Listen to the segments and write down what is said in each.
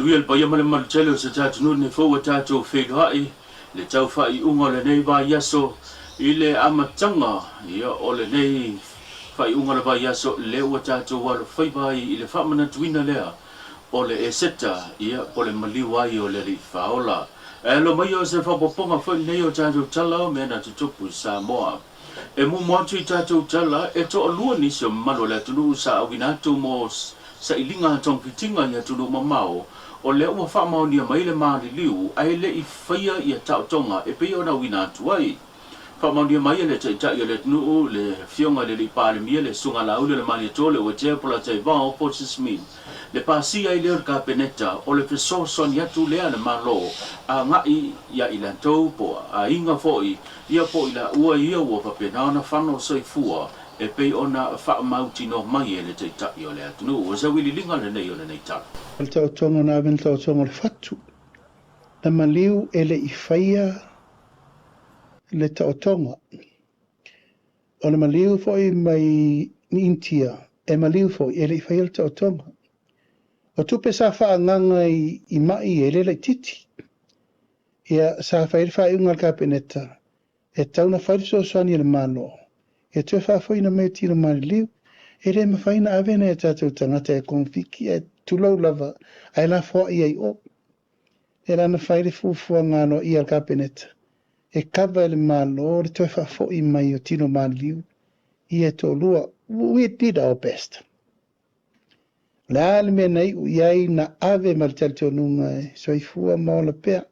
Manuia le paia ma le mamalu tele o si o tatou atunuu i lenei foi ua tatou feiloai le tau faaiuga o lenei vaiaso i le amataga ia o lenei faaiuga o le vaiaso lea ua tatou alofaiva ai i le faamanatuina lea o le Eseta ia po o le maliu ai o le Alii Faaola. Ae alo mai o se faaopoopoga foi lenei o tatou tala o mea na tutupu i Samoa. E muamua atu i tatou tala, e toalua nisi o mamalu o le atunuu sa auina atu mo sailiga togafitiga i atunuu mamao, o lea ua faamaonia mai le maliliu ae le i faia ia taotoga e pei ona auina atu ai. Faamaonia mai e le Taitai o le atunuu, le Afioga i le Alii Palemia, le Susuga Laauli o le Malietoa, le Uetea Polataivao Fosi Smith, le pasia ai lea o le Kapeneta o le fesoasoani atu lea a le Malo agai ia i latou po o aiga foi ia po o i laua ia ua faapena ona fano soifua e pei ona faamautinoa mai e le Taitai o le atunuu. O se auiliiliga lenei o lenei tala. O le taotoga na ave na taotoga o le fatu, na maliu e le i faia le taotoga. O le maliu foi mai ni Initia, e maliu foi e le i faia le taotoga. O tupe sa faaagaga i mai e le laititi. Ia sa fai le faaiuga a le Kapeneta e tau na fai le fesoasoani a le Malo e toe faafoiina mai tino maliliu. E le mafai na ave nai o tatou tagata e kogafiti ae tulou lava ae lafoai ai o. E la na fai le fuafuaga aloaia a le Kapeneta e kava e le Malo le toe faafoi mai o tino maliliu ia e toalua. We did our best. O le a le mea na iu i ai na ave ma le talitonuga e soifua ma ola pea.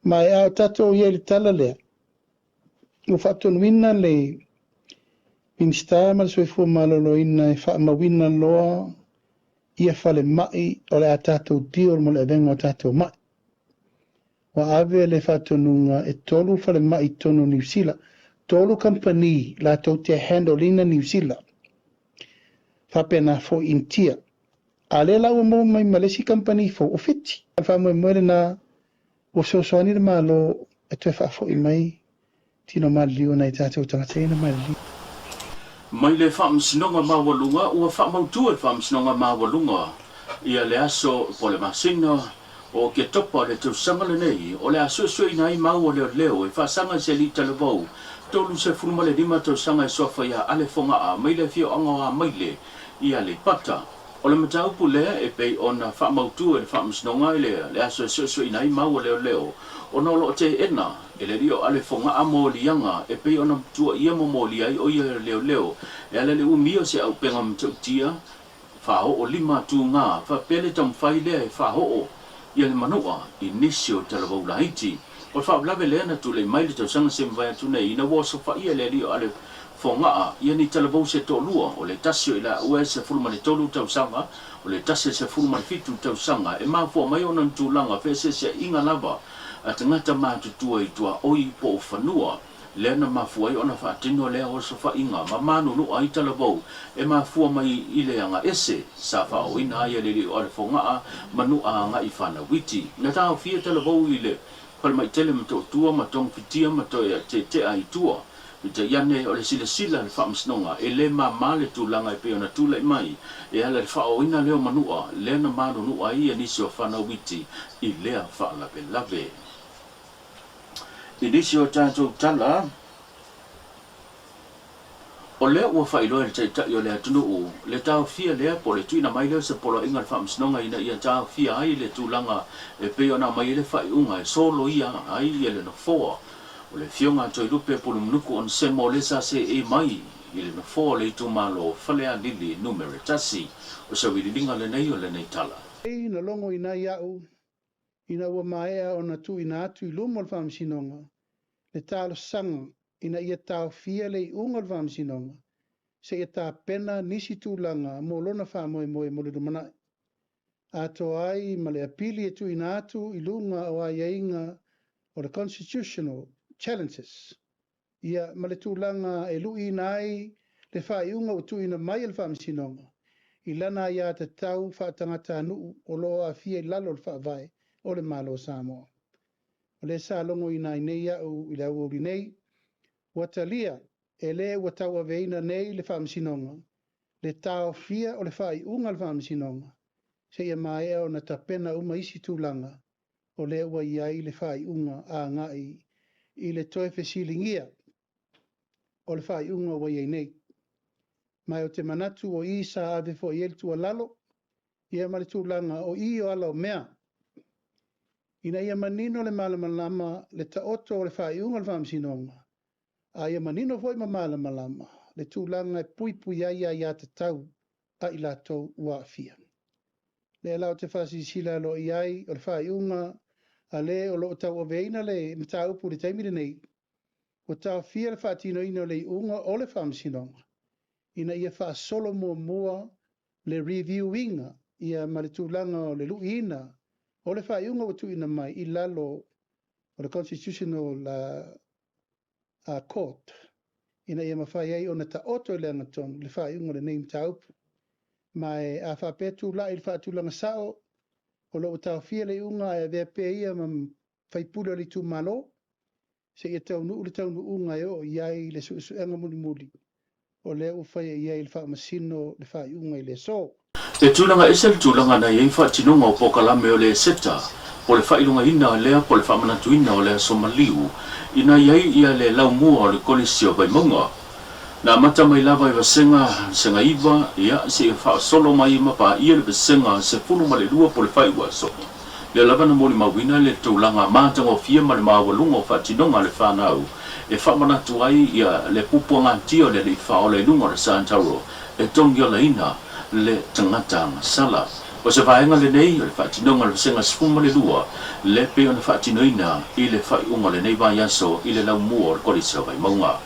Ma e a o tatou i ai le tala lea, ua faatonuina le Minisita ma le Soifua Maloloina e faamauina loa ia falemai o le a tatou deal mo le avega o tatou mai. Ua ave le faatonuga e 3 falemai i totonu o Niu Sila, 3 kamupani latou te handle ina Niu Sila, faapena foi Initia. A lea la ua maua mai ma le isi kamupani fou o Fiti. O le faamoemoe lena ua fesoasoani le Malo e toe faafoi mai tino maliliu o nai tatou tagata ia na maliliu. Mai le Faamasinoga Maualuga, ua faamautu e le Faamasinoga Maualuga ia le aso po o le masina o Oketopa o le tausaga lenei o le a suesueina ai mau a leoleo e faasaga i se alii talavou 35 tausaga e suafa ia Ale Fogaa mai le afioaga o Amaile i Aleipata. O le mataupu lea e pei ona faamautu e le Faamasinoga i le aso e suesueina ai mau a leoleo ona o lo o teena e le alii o Ale Fogaa moliaga e pei ona tuuaia ma molia ai o ia e leoleo e ala i le umia o se aupega matautia faaoo lima tuga faapea le taumafai lea e faaoo ia le manua i nisi o talavou laiti. O le faalavelave lea na tulai mai le tausaga se mavae atu nei ina ua osofaia le alii o Ale Fogaa ia ni talavou se toalua, o le tasi o i laua e 13 tausaga, o le tasi e 17 tausaga, e mafua mai ona ni tulaga feeseeseaiga lava a tagata matutua i tuaoi po o fanua lea na mafua ai ona faatino lea osofaiga ma manunua ai talavou e mafua mai i le agaese sa faaooina ai e le alii o Ale Fogaa manua agai fanauiti. Na taofia talavou i le falemai tele Motootua ma togafitia ma toe tetea i tua. Peitai ane, o le silasila a le Faamasinoga, e le māmā le tulaga e pei ona tulai mai e ala i le faaooina lea o manua lea na manunua ai nisi o fanauiti i lea faalavelave. I nisi o tatou tala, o lea ua faailoa e le Taitai o le atunuu le taofia lea po o le tuuina mai lea o se poloaiga a le Faamasinoga ina ia taofia ai le tulaga e pei ona aumai ai le faaiuga e soloia ai le nofoa o le Afioga a Toelupe Pulumanuku Onesemo lea sa seei mai i le nofoa o le itumalo Falealili Numera 1. O se auiliiliga lenei o lenei tala. Ei na logo ina ia'u ina ua maea ona tuuina atu i luma o le Faamasinoga le talosaga ina ia taofia le iuga o le Faamasinoga seia tapena nisi tulaga mo lona faamoemoe mo le lumanai. Atoa ai ma le apili e tuuina atu i luga o aiaiga o le Constitutional Challenges ia ma le tulaga e luiina ai le faaiuga ua tuuina mai e le Faamasinoga i lana aiatatau faatagatanuu o lo o aafia i lalo o le Faavae o le Malo o Samoa. O lea sa logoina ai nei au i le aoauli nei, ua talia e le ua tauaveina nei le Faamasinoga le taofia o le faaiuga a le Faamasinoga. seia maea ona tapena uma isi tulaga o lea ua i ai le faaiuga agai i le toe fesiligia o le faaiuga ua i ai nei. Ma ou te manatu o i sa ave foi i ai le tuualalo, ia ma le tulaga o i o ala o mea, ina ia manino le malamalama le taoto o le faaiuga o le Faamasinoga, a ia manino foi ma malamalama le tulaga e puipui ai aiatatau a i latou ua aafia. Lea la ou te faasilasila aloaia ai o le faaiuga a le o lo o tauaveina le mataupu i le taimi lenei, ua taofia le faatinoina o le iuga o le Faamasinoga ina ia faasolo muamua le review ina ia ma le tulaga o le luiina o le faaiuga ua tuuina mai i lalo o le Constitutional Court ina ia mafai ai ona taoto i le agatonu le faaiuga o lenei mataupu. Ma e a faapea tulai i le faatulaga sao o lo o taofia le iuga ae avea pea ia ma faipule o le itumalo, seia taunuu le taunuuga e oo i ai le suesuega mulimuli o lea ua faia i ai le Faamasino le faaiuga i le aso. E tulaga ese le tulaga na i ai faatinoga o polokalame o le Eseta po o le faailogaina lea po o le faamanatuina o le Aso Maliu ina i ai ia le laumua o le Kolisi o Vaimauga. Na amata mai lava i Vasega Vasega 9, ia, seia faasolo mai ma paia le Vasega 12 po o le faaiuaso. Lea lava na molimauina le tulaga matagofie ma le maualuga o faatinoga a le fanau e faamanatu ai ia le pupuagatia o le Alii Faaola i luga o le Santaro e togiolaina le tagata agasala. O se vaega lenei o le faatinoga o le Vasega 12 le pei ona faatinoina i le faaiuga o lenei vaiaso i le laumua o le Kolisi o Vaimauga.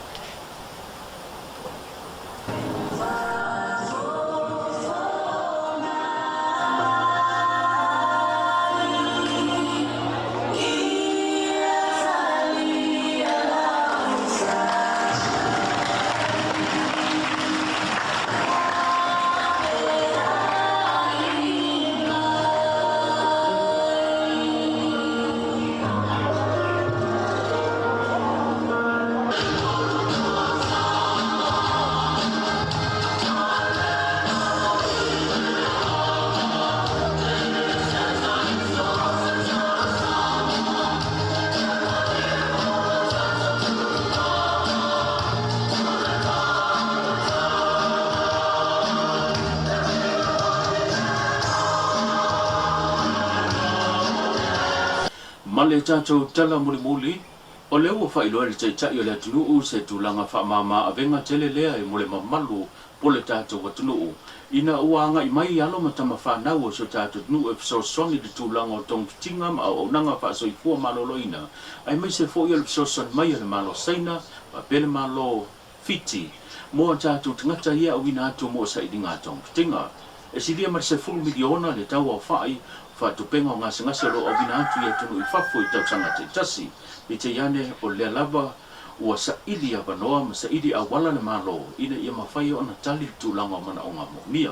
Ma le tatou tala mulimuli, o lea ua faailoa e le Taitai o le atunuu se tulaga faamama avega tele lea e mo le mamalu po le tatou atunuu, ina ua agai mai alo ma tama fanau o si o tatou atunuu e fesoasoani i le tulaga o togafitiga ma auaunaga faasoifua maloloina, aemaise foi o le fesoasoani mai a le Malo Saina faapea le Malo Fiti mo a tatou tagata ia auina atu mo sailiga togafitiga. E silia ma le 10 miliona le tau aofai o faatupega o gasegase o lo o auina atu i atunuu i fafo i tausaga taitasi. Peitai ane, o lea lava ua saili avanoa ma saili auala le Malo ina ia mafai ona tali le tulaga o manaoga moomia.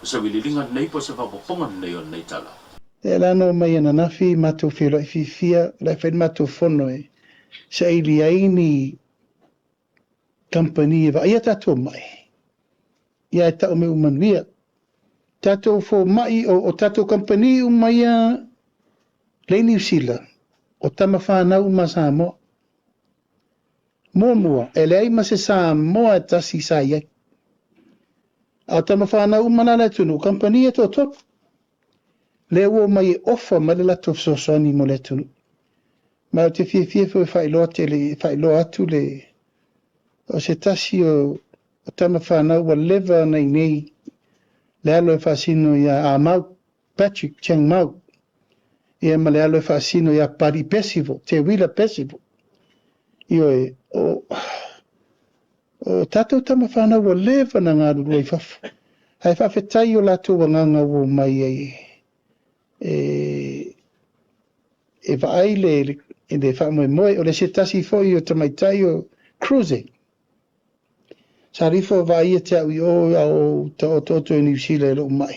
O se vililiga lenei po o se faaopoopoga lenei o lenei tala. Lea la na omai ananafi matou feiloai fiafia, o la e fai le matou fono e saili ai ni kamupani e vaaia tatou mai, ia e tau mai ua manuia. Tatou fomai, o tatou kamupani uma ia lea i Niu Sila, o tama fanau uma a Samoa. Muamua, e leai ma se Samoa e tasi sa i ai. A o tama fanau uma la a le atunuu, kamupani e toatolu. Lea ua omai e ofa mai le latou fesoasoani mo le atunuu. Ma ou te fiafia foi e faailoa tele, e faailoa atu le, o se tasi o tama fanau ua leva ona i nei le alo e faasino ia Amau, Patrick Chang Mau, ia ma le alo e faasino ia Pari Percival, Te Wila Percival. Ioe, o, o tatou tama fanau ua leva na galulue i fafo. Ae faafetai o latou agaga ua omai ai e, e vaai le, le faamoemoe. O le se tasi foi o tamaitai o Cruise. Sa alu ifo vaaia te au i o a o taotooto i Niu Sila i lou mai.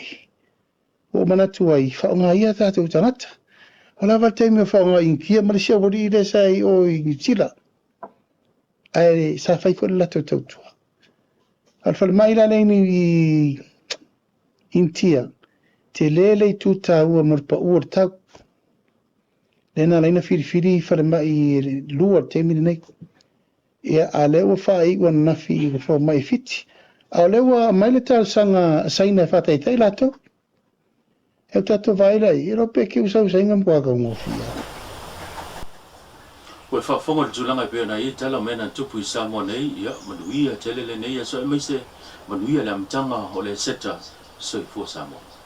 Ua ou manatu ai, faaaoga ia tatou tagata. Ua lava le taimi o faaaoga Initia ma le isi aualii lea sa i o i Niu Sila. Ae sa fai foi le latou tautua. A o le falemai la lea i Initia, Tele le itu taua mo le pau o le tau. Lea na ala ai ona filifili falemai e lua i le taimi lenei. Ia, a o lea ua faaiu ananafi i le fomai i Fiti. A o lea ua aumai le talosaga a Saina e faataitai latou. E o tatou vaai la i ai, e iloa pe keu sau Saina matua taugofie lava. Ua faafofoga i le tulaga e pei ona i ai tala o mea na tupu i Samoa nei, ia, manuia tele lenei aso aemaise manuia le amataga o le Eseta. Soifua Samoa.